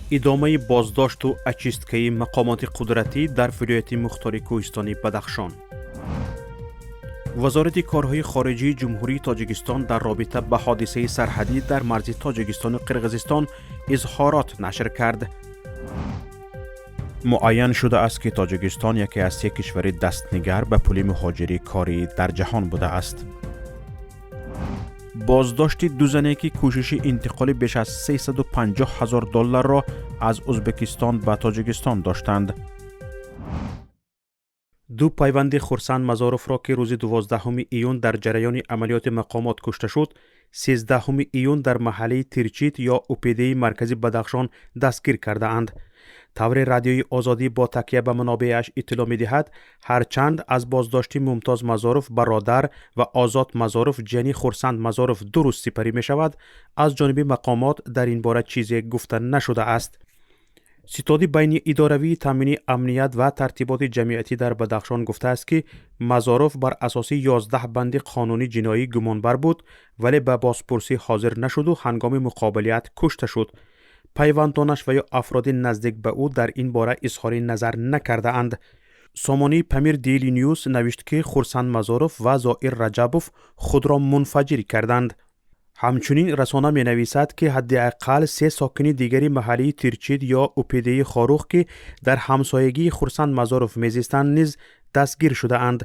Идомаи боздошту очисткаи мақомоти қудратӣ дар вилояти мухтори кӯҳистони Бадахшон. Вазорати корҳои хориҷии Ҷумҳурии Тоҷикистон дар робита ба ҳодисаи сарҳадӣ дар марзи Тоҷикистону Қирғизистон изҳорот нашр кард. Муайян шудааст, ки Тоҷикистон яке аз се кишвари дастнигар ба пули муҳоҷирии корӣ дар ҷаҳон будааст. Боздошти ду зане, ки кӯшиши интиқоли беш аз 350 ҳазор долларро аз Ӯзбекистон ба Тоҷикистон доштанд. Ду пайванди Хурсанд Мазоровро, ки рӯзи 12 июн дар ҷараёни амалиёти мақомот кушта шуд, 13 июн дар маҳаллаи Тирчит ё УПДи маркази Бадахшон дастгир кардаанд. Тавре Радиои Озодӣ бо такя ба манобеаш иттилоъ медиҳад, ҳарчанд аз боздошти Мумтоз Мазоров бародар ва Озод Мазоров ҷияни Хурсанд Мазоров 2 рӯз сипарӣ мешавад, аз ҷониби мақомот дар ин бора чизе гуфта нашудааст. Ситоди байниидоравии таъмини амният ва тартиботи ҷамъиятӣ дар Бадахшон гуфтааст, ки Мазоров бар асоси 11 банди қонуни ҷиноӣ гумонбар буд, вале ба бозпурсӣ ҳозир нашуду ҳангоми муқобилият кушта шуд. Пайвандонаш ва ё афроди наздик ба ӯ дар ин бора изҳори назар накардаанд. Сомонии Памир Дейли Нюс навишт, ки Хурсанд Мазоров ва Зоир Раҷабов худро мунфаҷир карданд. Ҳамчунин расона менависад, ки ҳадди ақал се сокини дигари маҳаллии Тирчид ё УПДи Хоруғ, ки дар ҳамсоягии Хурсанд Мазоров мезистанд, низ дастгир шудаанд.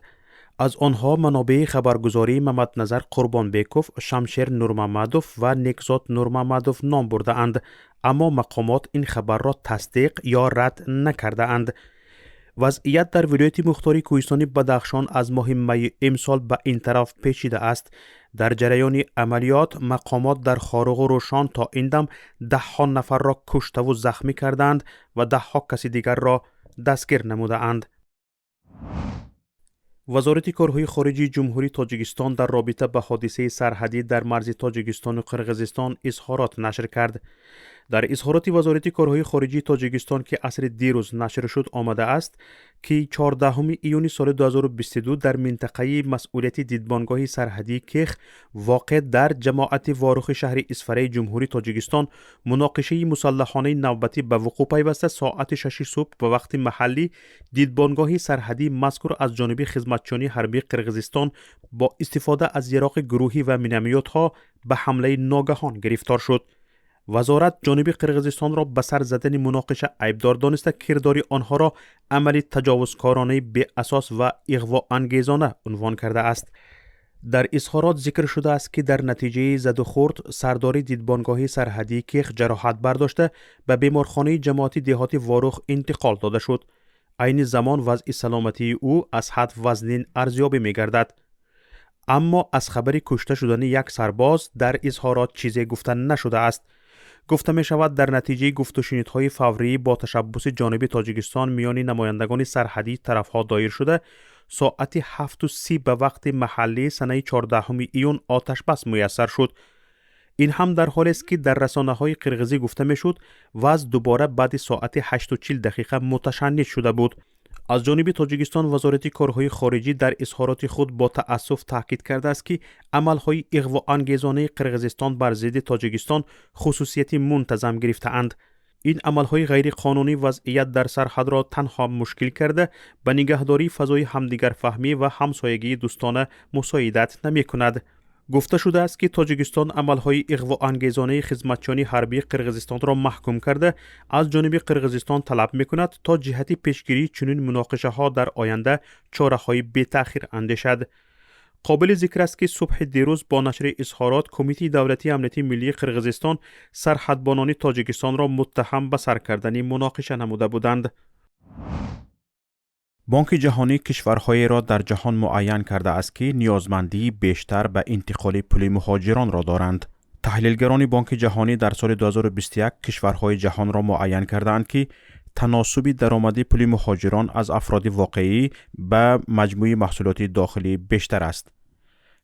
Аз онҳо манобеи хабаргузории Мамадназар Қурбонбеков, Шамшер Нурмамадов ва Некзод Нурмамадов ном бурдаанд, аммо мақомот ин хабарро тасдиқ ё рад накардаанд. Вазъият дар вилояти мухтори кӯҳистони Бадахшон аз моҳи майи имсол ба ин тараф печида аст. Дар ҷараёни амалиёт мақомот дар Хоруғу Рӯшон то ин дам даҳҳо нафарро куштаву захмӣ кардаанд ва даҳҳо каси дигарро дастгир намудаанд. Вазорати корҳои хориҷии Ҷумҳурии Тоҷикистон дар робита ба ҳодисаи сарҳадӣ дар марзи Тоҷикистону Қирғизистон изҳорот нашр кард. Дар изҳороти Вазорати корҳои хориҷии Тоҷикистон, ки асри дирӯз нашр шуд, омадааст, ки 14 июни соли 2022 дар минтақаи масъулияти дидбонгоҳи сарҳадии Кех, воқеъ дар ҷамоати Ворухи шаҳри Исфараи Ҷумҳурии Тоҷикистон, муноқишаи мусаллаҳонаи навбатӣ ба вуқӯъ пайваста, соати 6 субҳ ба вақти маҳаллӣ дидбонгоҳи сарҳадии мазкур аз ҷониби хизматчиёни ҳарбии Қирғизистон бо истифода аз яроқи гурӯҳӣ ва миномётҳо ба ҳамлаи ногаҳон гирифтор шуд. Вазорат ҷониби Қирғизистонро ба сар задани муноқиша айбдор дониста, кирдори онҳоро амали таҷовузкоронаи беасос ва иғвоангезона унвон кардааст. Дар изҳорот зикр шудааст, ки дар натиҷаи задухӯрд сардори дидбонгоҳи сарҳадии Кех ҷароҳат бардошта, ба беморхонаи ҷамоати деҳоти Ворух интиқол дода шуд. Айни замон вазъи саломатии ӯ аз ҳад вазнин арзёбӣ мегардад. Аммо аз хабари кушта шудани як сарбоз дар изҳорот чизе гуфта нашудааст. Гуфта мешавад, дар натиҷаи гуфтушунидҳои фаврӣ бо ташаббуси ҷониби Тоҷикистон миёни намояндагони сарҳадии тарафҳо доир шуда, соати 7:30 ба вақти маҳаллӣ санаи 14 июн оташбас муяссар шуд. Ин ҳам дар ҳолест, ки дар расонаҳои қирғизӣ гуфта мешуд, вазъ дубора баъди соати 8:40 дақиқа муташанниҷ шуда буд. Аз ҷониби Тоҷикистон Вазорати корҳои хориҷӣ дар изҳороти худ бо таассуф таъкид кардааст, ки амалҳои иғвоангезонаи Қирғизистон бар зидди Тоҷикистон хусусияти мунтазам гирифтаанд. Ин амалҳои ғайриқонунӣ вазъият дар сарҳадро танҳо мушкил карда, ба нигаҳдории фазои ҳамдигарфаҳмӣ ва ҳамсоягии дӯстона мусоидат намекунад. Гуфта шудааст, ки Тоҷикистон амалҳои иғвоангезонаи хизматчиёни ҳарбии Қирғизистонро маҳкум карда, аз ҷониби Қирғизистон талаб мекунад, то ҷиҳати пешгирии чунин муноқишаҳо дар оянда чораҳои бетаъхир андешад. Қобили зикр аст, ки субҳи дирӯз бо нашри изҳорот Кумитаи давлатии амнияти миллии Қирғизистон сарҳадбонони Тоҷикистонро муттаҳам ба сар кардани муноқиша намуда буданд. Бонки Ҷаҳонӣ кишварҳоеро дар ҷаҳон муайян кардааст, ки ниёзмандии бештар ба интиқоли пули муҳоҷиронро доранд. Таҳлилгарони Бонки Ҷаҳонӣ дар соли 2021 кишварҳои ҷаҳонро муайян кардаанд, ки таносуби даромади пули муҳоҷирон аз афроди воқеӣ ба маҷмӯи маҳсулоти дохилӣ бештар аст.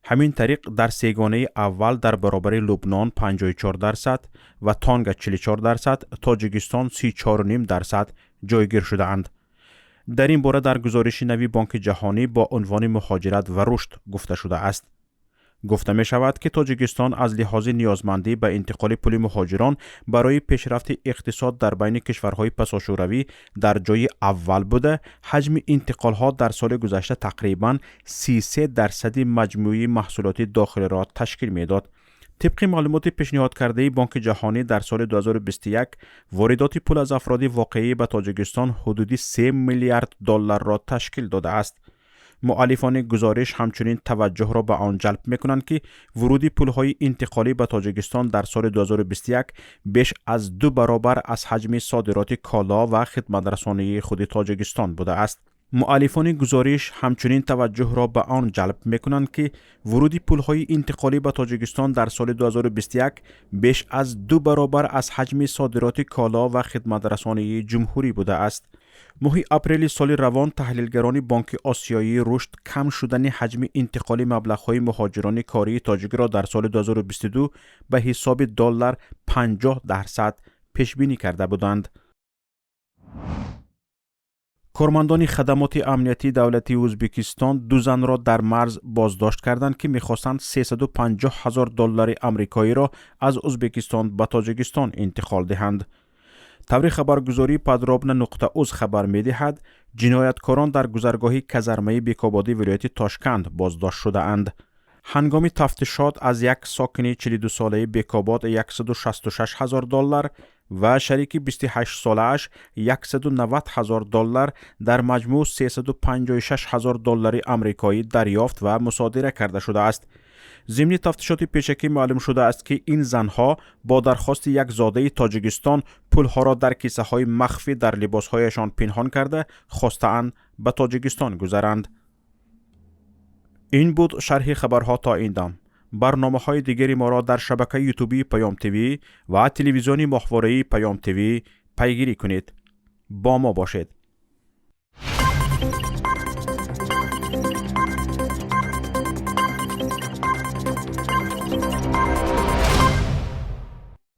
Ҳамин тариқ, дар сегонаи аввал дар баробари Лубнон 54% ва Тонга 44%, Тоҷикистон 34,5% ҷойгир шудаанд. Дар ин бора дар гузориши нави Бонки Ҷаҳонӣ бо унвони «Муҳоҷират ва рушд» гуфта шудааст. Гуфта мешавад, ки Тоҷикистон аз лиҳози ниёзмандӣ ба интиқоли пули муҳоҷирон барои пешрафти иқтисод дар байни кишварҳои пасошӯравӣ дар ҷои аввал буда, ҳаҷми интиқолҳо дар соли гузашта тақрибан 33% маҷмӯи маҳсулоти дохилиро ташкил медод. Тибқи маълумоти пешниҳодкардаи Бонки Ҷаҳонӣ, дар соли 2021 воридоти пул аз афроди воқеӣ ба Тоҷикистон ҳудуди 3 миллиард долларро ташкил додааст. Муаллифони гузориш ҳамчунин таваҷҷӯҳро ба он ҷалб мекунанд, ки вуруди пулҳои интиқолӣ ба Тоҷикистон дар соли 2021 беш аз 2 баробар аз ҳаҷми содироти коло ва хидматрасонии худи Тоҷикистон будааст. Муаллифони гузориш ҳамчунин таваҷҷӯҳро ба он ҷалб мекунанд, ки вуруди пулҳои интиқолӣ ба Тоҷикистон дар соли 2021 беш аз 2 баробар аз ҳаҷми содироти коло ва хидматрасонии ҷумҳурӣ будааст. Моҳи апрели соли равон таҳлилгарони Бонки Осиёии Рушд кам шудани ҳаҷми интиқоли маблағҳои муҳоҷирони кории тоҷикро дар соли 2022 ба ҳисоби доллар 50% пешбинӣ карда буданд. Кормандони хадамоти амниятии давлатии Ӯзбекистон ду занро дар марз боздошт карданд, ки мехостанд 350 ҳазор доллари амрикоиро аз Ӯзбекистон ба Тоҷикистон интиқол диҳанд. Таври хабаргузории Подробно.уз хабар медиҳад, ҷинояткорон дар гузаргоҳи казармаи Бекободи вилояти Тошканд боздошт шудаанд. Ҳангоми тафтишот аз як сокини 42-солаи Бекобод 166 ҳазор доллар ва шарики 28-солааш 190 ҳазор доллар, дар маҷмӯъ 356 ҳазор доллари амрикоӣ дарёфт ва мусодира карда шудааст. Зимни тафтишоти пешакӣ маълум шудааст, ки ин занҳо бо дархости як зодаи Тоҷикистон пулҳоро дар кисаҳои махфӣ дар либосҳояшон пинҳон карда, хостаанд ба Тоҷикистон гузаранд. Ин буд шарҳи хабарҳо то ин дам. Барномаҳои дигари моро дар шабакаи ютубии Паём ТВ ва телевизиони моҳвораии Паём ТВ пайгирӣ кунед. Бо мо бошед.